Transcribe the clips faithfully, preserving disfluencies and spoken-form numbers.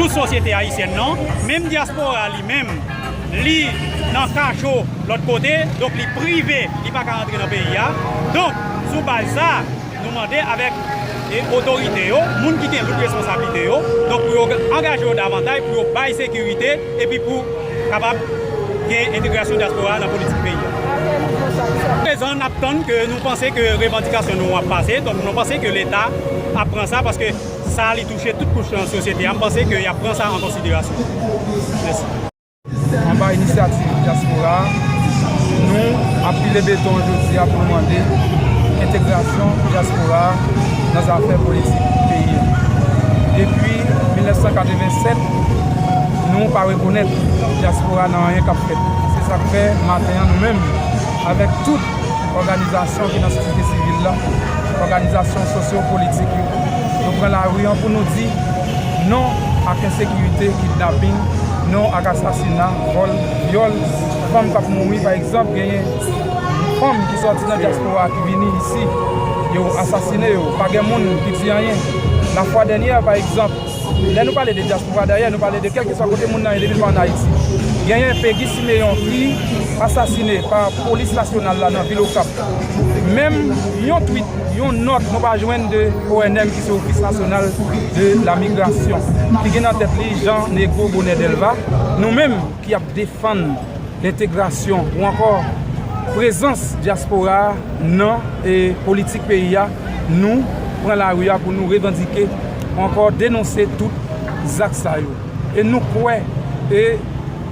Tout sosyete ayisyèn nan, menm dyaspora li menm, li nan kacho lòt kote, donk li prive, li pa ka rantre nan peyi a. Donk, sou baz sa, nou mande avèk, e, otorite yo, moun ki gen tout responsablite yo, donk pou yo angaje yo davantaj, pou yo bay sekirite, epi pou kapab gen entegrasyon dyaspora a nan politik peyi a. Prezan, n ap tann ke nou panse ke revandikasyon nou ap pase, donk nou panse ke Leta ap pran sa, paske sa li touche tout kouch nan sosyete a, m panse ke y ap pran sa an konsiderasyon. Mèsi. Anba inisyativ dyaspora a, nou ap pile beton jodi a pou nou mande entegrasyon dyaspora a nan zafè politik peyi a. Depi mil nèf san katreven sèt, nou pa rekonèt dyaspora nan anyen k ap fèt. Se sa k fè maten an nou menm, avèk tout òganizasyon ki nan sosyete sivil la, òganizasyon sosyo-politik yo, nou pran lari an pou nou di non ak ensekirite, kidnaping, non ak asasina, vòl, vyòl, fanm k ap mouri. Pa egzanp, genyen fanm ki sòti nan dyaspora ki vini isi, yo asasine yo, pa gen moun ki di anyen. Lafwa dènyè, pa egzanp, lè nou pale de dyaspora, dayè, nou pale de kèlkeswa kote moun nan ye depi l pa ann Ayiti. Genyen Peggy Siméon ki asasine pa polis nasyonal la nan vil Okap. Menm yon tweet, yon nòt, nou pa jwenn de O N M, ki se Office National de la Migration, ki gen nan tèt li Jean Negro Bonnet Delva. Nou menm ki ap defann entegrasyon ou ankò prezans dyaspora a nan, e, politik peyi a, nou pran lari a pou nou revandike ou ankò denonse tout zak sa yo. E nou kwè, e,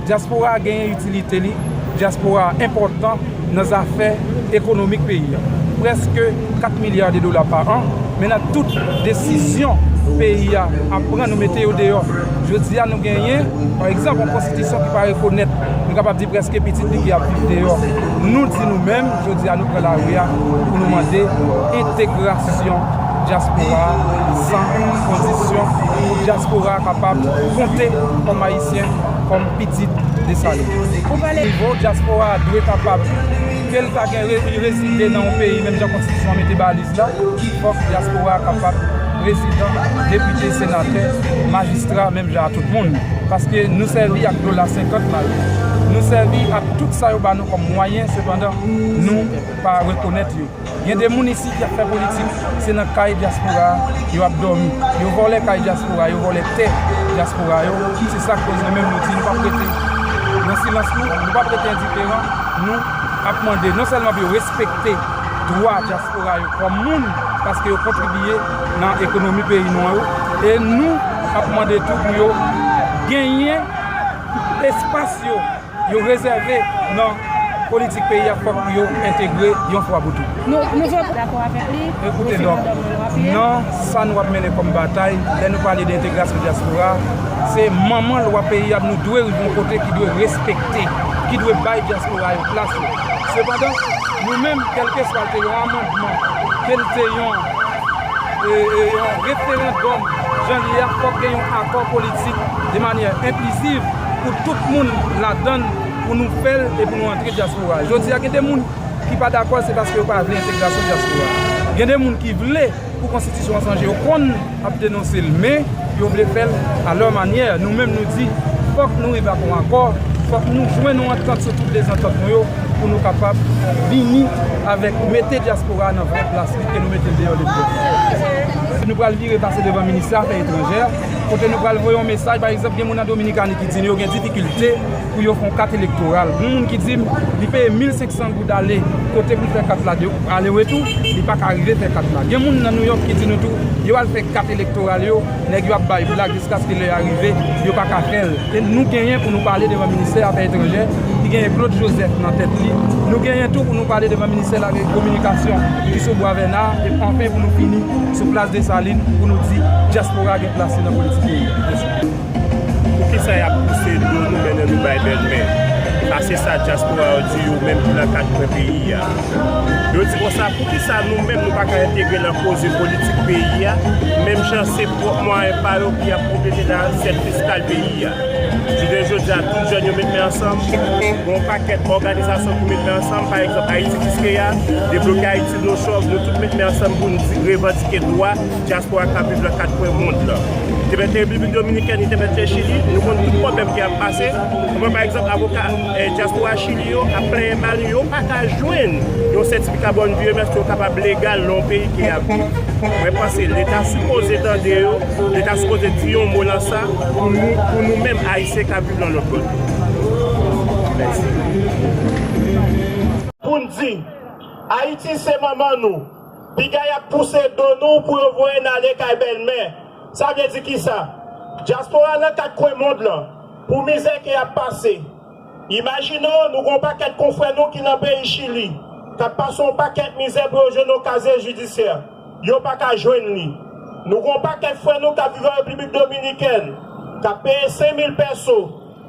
dyaspora a genyen itilite li, dyaspora a enpòtan nan zafè ekonomik peyi a. Prèske kat milya de dola pa an, men nan tout desizyon peyi a ap pran, nou mete yo deyò. Jodi a, nou genyen, pa egzanp, yon konstitisyon ki pa rekonèt, nou kapab di, prèske pitit li ki ap viv deyò. Nou di nou menm, jodi a, nou pran lari a pou nou mande entegrasyon dyaspora a san kondisyon, pou dyaspora a kapab konte kòm Ayisyen, kòm pitit Desalin. Nivo dyaspora a dwe kapab, ke l ta gen re-, li rezide nan yon peyi, menm jan konstitisyon an mete baliz la, fòk dyaspora a kapab prezidan, depite, senatè, majistra, menm jan a tout moun. Paske nou sèvi ak dola senkant malgre nou sèvi ak tout sa yo ba nou kòm mwayen, sepandan, nou pa rekonèt yo. Gen de moun isi ki ap fè politik, se nan kay dyaspora a yo ap dòmi. Yo vòlè kay dyaspora, yo vòlè tè dyaspora yo. Se sa k koz nou menm nou di nou p ap rete nan silans nou, nou p ap rete endiferan. Nou ap mande non sèlman pou yo respekte dwa dyaspora yo kòm moun, paske yo kontribiye nan ekonomi peyi nou an yo, e nou ap mande tou pou yo genyen espas yo yo rezève nan politik peyi a, fòk pou yo entegre yon fwa pou tout. Nou, nou vle dakò avèk li. Ekoute, Dòk, nan sa nou ap mennen kòm batay, lè nou pale de entegrasyon dyaspora, se manman lwa peyi a, nou dwe rive yon kote ki dwe respekte, ki dwe bay dyaspora yo plas yo. Sepandan, nou menm, kèlkeswa l te yon amandman, ke l te yon e, e, yon referandòm, jan li ye a, fòk gen yon akò politik de manyè enkliziv pou tout moun ladann, pou nou fè l e pou nou antre dyaspora. Jodi a, gen de moun ki pa dakò, se paske yo pa vle entegrasyon dyaspora. Gen de moun ki vle pou konstitisyon an chanje, yo konn ap denonse l, men yo vle fè l a lè manyè. Nou menm, nou di, fòk nou rive ak yon akò, fòk nou jwenn yon antant sou tout dezantant nou yo, pou nou kapab vini avèk mete dyaspora a nan vrè plas li, ke nou mete l deyò depi lè. Nou pral vire pase devan ministè afè etranjè, kote nou pral voye yon mesaj. Pa egzanp, gen moun nan Dominikani ki di nou yo gen difikilte pou yo fè yon kat elektoral. Gen moun ki di m li peye mil senksan goud ale, kote pou l fè kat la, de ale retou, li pa ka rive fè kat la. Gen moun nan Nouyòk ki di nou tou, yo al fè kat elektoral yo, nèg yo ap bay blag jiskaske lè a rive, yo pa ka fè l. E nou genyen pou nou pale devan ministè afè etranjè, ki genyen Claude Joseph nan tèt li. Nou genyen tou pou nou pale devan ministè la kominikasyon ki sou Bwa Vèna, e anfen pou nou fini sou plas Desalin pou nou di dyaspora gen plas li nan politik peyi a. Poukisa y ap pouse do nou, mennen nou bay bèlmè? Sa se sa dyaspora yo di, yo menm ki nan kat kwen peyi a. Yo di konsa, poukisa nou menm nou pa ka entegre nan koze politik peyi a, menm jan se pwòp mwayen pa yo ki ap konplete nan asyèt fiskal peyi a? Jounen jodi a, tout jèn yo met men ansanm, gen yon pakèt òganizasyon ki met men ansanm, pa egzanp, Ayiti Kiskeya, Debloke Ayiti, No Chòv, nou tout met men ansanm pou n di, revandike dwa dyaspora k ap viv nan kat kwen mond lan. te fèt Repiblik Dominikèn, li te fèt Chili, nou konn tout pwoblèm ki ap pase. Mwen, pa egzanp, avoka eh, dyaspora Chili yo ap plenyen ba nou, yo pa ka jwenn yon sètifika bòn vi M S pou yo kapab legal nan yon peyi ke y ap viv. Mwen panse Leta sipoze tande yo, Leta sipoze di yon mo nan sa pou nou, pou nou menm Ayisyen k ap viv nan lòt kote. Mèsi. Pou n di, Ayiti se manman nou. Piga y ap pouse do nou pou yo voye n ale kay bèlmè. Sa vle di kisa? Dyaspora nan kat kwen mond lan, pou mizè ke y ap pase. Imajine w, nou gen yon pakèt konfrè nou ki nan peyi Chili, k ap pase yon pakèt mizè pou yo jwenn yon kazye jidisyè. Yo pa ka jwenn li. Nou gen yon pakèt frè nou k ap viv an Repiblik Dominikèn, k ap peye senk mil pèso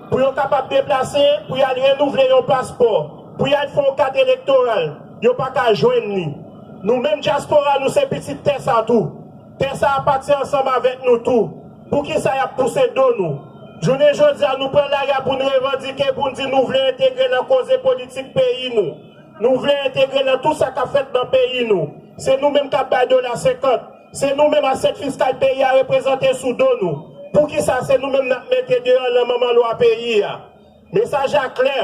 pou yo kapab deplase, pou y al renouvle yon paspò, pou y al fè yon kat elektoral. Yo pa ka jwenn li. Nou menm dyaspora, nou se pitit tè sa tou. Tè sa a pati ansanm avèk nou tou. Poukisa y ap pouse do nou? Jounen jodi a, nou pran lari a pou n revandike, pou n di nou vle entegre nan koze politik peyi nou. Nou vle entegre nan tout sa k ap fèt nan peyi nou. Se nou menm k ap bay dola senkant. Se nou menm asyèt fiskal peyi a reprezante sou do nou. Poukisa se nou menm n ap mete deyò nan manman lwa peyi a? Mesaj la klè.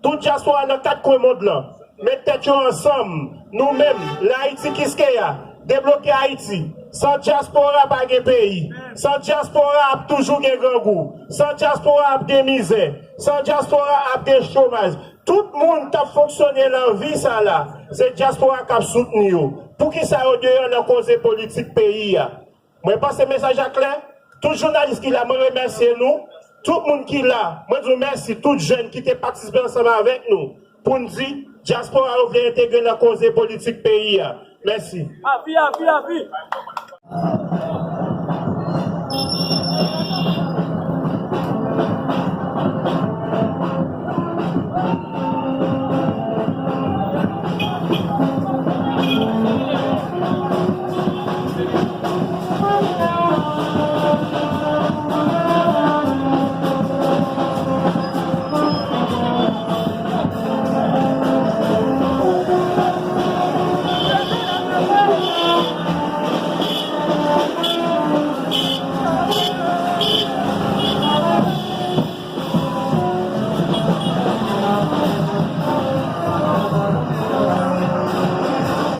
Tout dyaspora nan kat kwen mond lan, met tèt yo ansanm. Nou menm, Layiti Kiskeya, debloke Ayiti. San dyaspora pa gen peyi. San dyaspora ap toujou gen grangou. San dyaspora ap gen mizè. San dyaspora ap gen chomaj. Tout moun k ap fonksyone nan vi sa la, se dyaspora k ap soutni yo. Poukisa yo deyò nan koze politik peyi a? Mwen panse mesaj la klè. Tout jounalis ki la, mwen remèsye nou. Tout moun ki la, mwen di w mèsi. Tout jèn ki te patisipe ansanm avèk nou pou n di dyaspora yo vle entegre nan koze politik peyi a. Mèsi. Avi, avi, avi.